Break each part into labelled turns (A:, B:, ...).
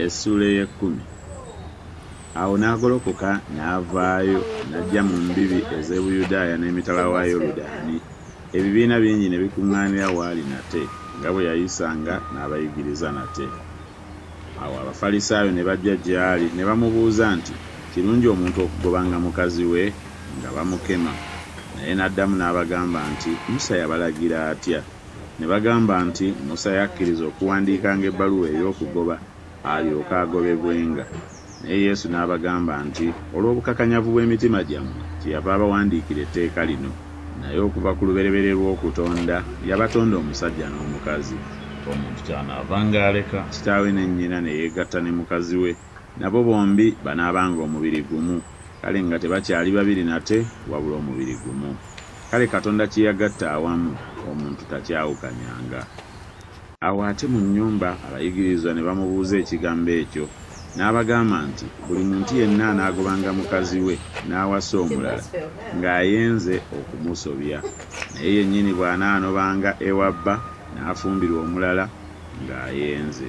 A: Essuula ey'ekkumi. Awo n'agolokoka n'avaayo n'ajja mu mbibi ez'e Buyudaaya n'emitala wa Yoludaani. Ebibiina bingi ne bikuŋŋaanira w'ali nate, nga bwe yayisanga, n'abayigiriza nate. Awo Abafalisaayo ne bajja gy'ali ne bamubuuza nti Kirungi omuntu okugobanga mukazi we? Nga bamukema. Naye n'addamu n'abagamba nti Musa yabalagira atya? Ne bagamba nti Musa yakkiriza okuwandiikanga ebbaluwa ey'okugoba, alyoke agobebwenga. Naye Yesu n'abagamba nti Olw'obukakanyavu bw'emitima gyammwe kyeyava abawandiikira etteeka lino, naye okuva ku lubereberye lw'okutonda yabatonda omusajja n'omukazi. Omuntu kyanaavanga aleka kitaawe ne nnyina ne yeegatta ne mukazi we, nabo bombi banaabanga omubiri gumu, kale nga tebakyali babiri nate, wabula omubiri gumu. Kale Katonda kye yagatta awamu, omuntu takyawukanyanga. Awo ate mu nnyumba abayigirizwa ne bamubuuza ekigambo ekyo. N'abagamba nti Buli muntu yenna anaagobanga mukazi we n'awasa omulala, ng'ayenze, okumusobya, naye yennyini bw'anaanobanga ewa bba n'afumbirwa omulala, ng'ayenze.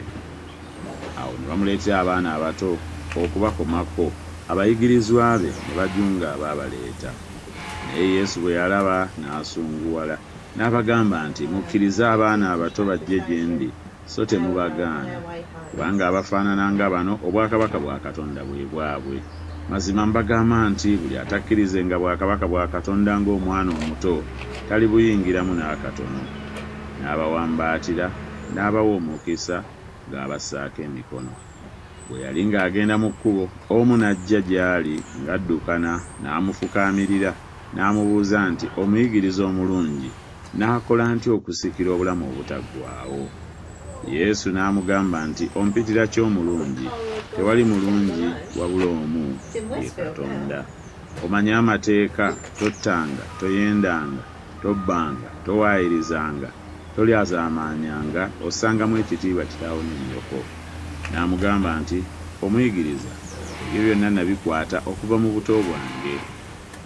A: Awo ne bamuleetera abaana abato okubakomako, abayigirizwa be ne bajunga abaabaleeta. Naye Yesu bwe yalaba n'asunguwala, n'abagamba nti Mukkirize abaana abato bajje gye ndi, so temubagaana, kubanga abafaanana nga bano obwakabaka bwa Katonda bwe bwabwe. Mazima mbagamba nti Buli atakkirizenga bwakabaka bwa Katonda ng'omwana omuto, talibuyingiramu n'akatono. N'abawambaatira, n'abawa omukisa ng'abassaako emikono. Bwe yali ng'agenda mu kkubo, omu n'ajja gy'ali ng'addukana n'amufukaamirira, n'amubuuza nti Omuyigiriza omulungi, naakola ntya okusikira obulamu obutaggwaawo? Yesu n'amugamba nti Ompitira ki omulungi? Tewali mulungi wabula omu, ye Katonda. Omanyi amateeka, Tottanga, toyendanga, tobbanga, towaayirizanga, tolyazaamaanyanga, ossangamu ekitiibwa kitaawo ne nnyoko. N'amugamba nti Omuyigiriza, ebyo byonna nabikwata okuva mu buto bwange.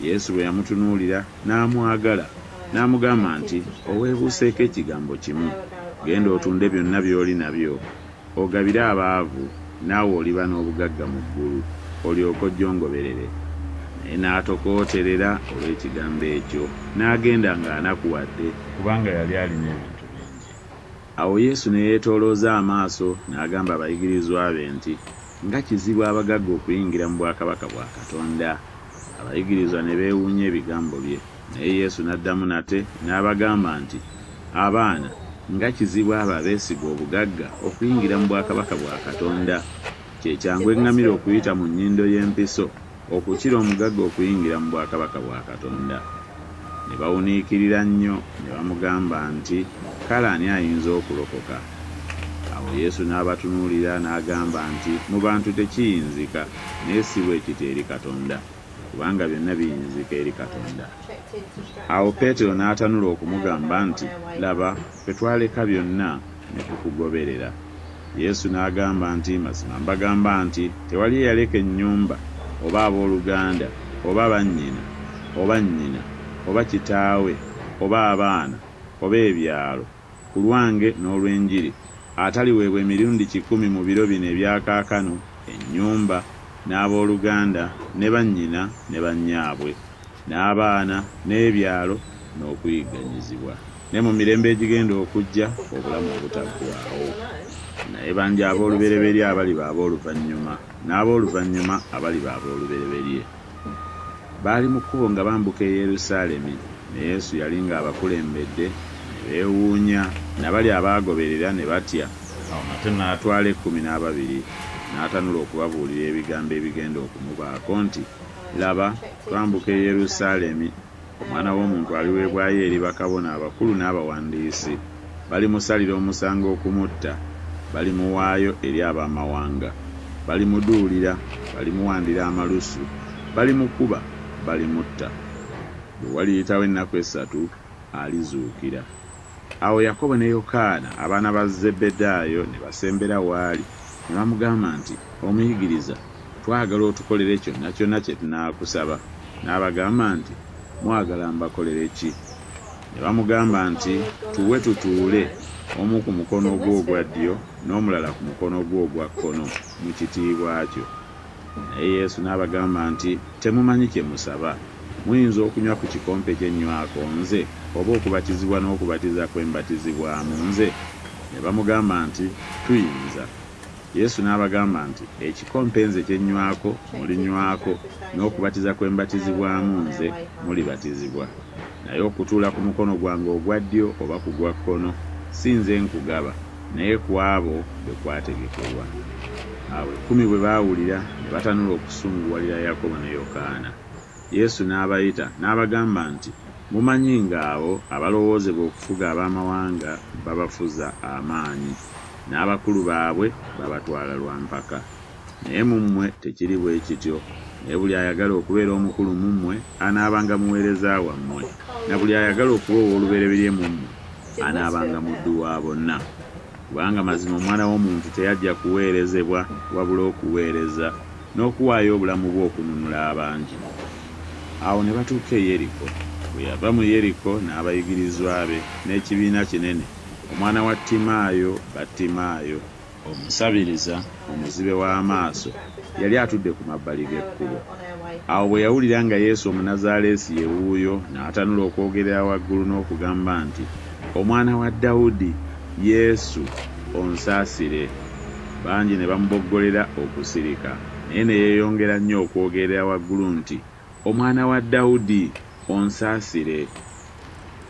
A: Yesu bwe yamutunuulira, n'amwagala, n'amugamba nti Oweebuuseeko ekigambo kimu, genda otunde byonna by'oli nabyo, ogabire abaavu, naawe oliba n'obugagga mu ggulu, olyoke ojje ongoberere. Naye n'atokooterera olw'ekigambo ekyo, n'agenda ng'anakuwadde, kubanga yali alina ebintu bingi. Awo Yesu ne yeetoolooza amaaso n'agamba abayigirizwa be nti Nga kizibu abagagga okuyingira mu bwakabaka bwa Katonda! Abayigirizwa ne beewuunya ebigambo bye. Naye Yesu n'addamu nate n'abagamba nti Abaana, nga kizibu abo abeesiga obugagga okuyingira mu bwakabaka bwa Katonda! Kye kyangu eŋŋamira okuyita mu nnyindo y'empiso, okukira omugagga okuyingira mu bwakabaka bwa Katonda. Ne bawuniikirira nnyo ne bamugamba nti Kale ani ayinza okulokoka? Awo Yesu n'abatunuulira n'agamba nti Mu bantu tekiyinzika, naye si bwe kityo eri Katonda, kubanga byonna biyinzika eri Katonda. Awo Peetero n'atanula okumugamba nti Laba, ffe twaleka byonna ne tukugoberera. Yesu n'agamba nti Mazima mbagamba nti Tewali eyaleka ennyumba, oba ab'oluganda, oba bannyina, oba nnyina, oba kitaawe, oba abaana, oba ebyalo, ku lwange n'olw'enjiri, ataliweebwa emirundi kikumi mu biro bino ebya kaakano, ennyumba, n'ab'oluganda, ne bannyina, ne bannyaabwe, n'abaana, n'ebyalo, n'okuyigganyizibwa, ne mu mirembe egigenda okujja, obulamu obutaggwaawo. Naye bangi ab'olubereberye abaliba ab'oluvannyuma, n'ab'oluvannyuma abaliba ab'olubereberye. Baali mu kkubo nga bambuka e Yerusaalemi, ne Yesu yali ng'abakulembedde, ne beewuunya, na bali abaagoberera ne batya. Awo nate n'atwala ekkumi n'ababiri, n'atanula okubabuulira ebigambo ebigenda okumubaako nti Laba, twambuka e Yerusaalemi, Omwana w'omuntu aliweebwayo eri bakabona abakulu n'abawandiisi, balimusalira omusango okumutta, balimuwaayo eri ab'amawanga, balimuduulira, balimuwandira amalusu, balimukuba, balimutta. Bwe waliyitawo ennaku essatu alizuukira. Awo Yakobo ne Yokaana, abaana ba Zebbedaayo, ne basembera w'ali, ne bamugamba nti Omuyigiriza, twagala otukolere kyonna kyonna kye tunaakusaba. N'abagamba nti Mwagala mbakolere ki? Ne bamugamba nti Tuwe tutuule, omu ku mukono gwo ogwa ddyo n'omulala ku mukono gwo ogwa kkono mu kitiibwa kyo. Naye Yesu n'abagamba nti, Temumanyi kye musaba. Muyinza okunywa ku kikompe kye nnywako nze, oba okubatizibwa n'okubatiza kwe mbatizibwamu nze? Ne bamugamba nti, Tuyinza. Yesu n'abagamba nti, Ekikompe nze kye nnywako mulinywako, n'okubatiza kwe mbatizibwamu nze mulibatizibwa. Naye okutuula ku mukono gwange ogwa ddyo oba ku gwa kkono, si nze nkugaba, naye ku abo be kwategekerwa. Awo ekkumi bwe baawulira, ne batanula okusunguwalira Yakobo ne Yokaana. Yesu n'abayita, n'abagamba nti, Mumanyi ng'abo abalowoozebwa okufuga ab'amawanga babafuza amaanyi, n'abakulu baabwe babatwala lwa mpaka. Naye mu mmwe tekiri bwe kityo, naye buli ayagala okubeera omukulu mu mmwe anaabanga muweereza wammwe, na buli ayagala okuba ow'olubereberye mu mmwe anaabanga muddu wa bonna. Kubanga mazima Omwana w'omuntu teyajja kuweerezebwa, wabula okuweereza, n'okuwaayo obulamu bwe okununula abangi. Awo ne batuuka e Yeriko. Bwe yava mu Yeriko n'abayigirizwa be n'ekibiina kinene, omwana wa Timaayo, Battimaayo, omusabiriza, omuzibe w'amaaso, yali atudde ku mabbali g'ekkubo. Awo bwe yawulira nga Yesu Omunnazaaleesi ye wuuyo, n'atanula okwogerera waggulu n'okugamba nti, Omwana wa Dawudi, Yesu, onsaasire. Bangi ne bamuboggolera okusirika, naye ne yeeyongera nnyo okwogerera waggulu nti, Omwana wa Dawudi, onsaasire.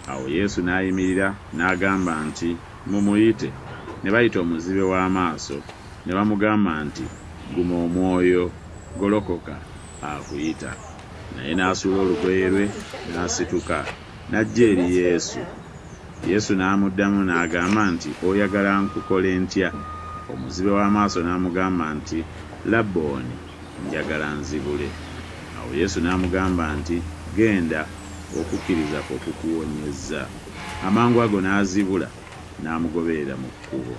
A: Awo Yesu n'ayimirira n'agamba nti, Mumuyite. Ne bayita omuzibe w'amaaso, ne bamugamba nti, Guma omwoyo, golokoka, akuyita. Naye n'asuula olugoye lwe, n'asituka, n'ajja eri Yesu. Yesu n'amuddamu n'agamba nti, Oyagala nkukole ntya? Omuzibe w'amaaso n'amugamba nti, Labbooni, njagala nzibule. Awo Yesu n'amugamba nti, Genda, okukkiriza kwo kukuwonyezza. Amangu ago n'azibula, n'amugoberera mu kkubo.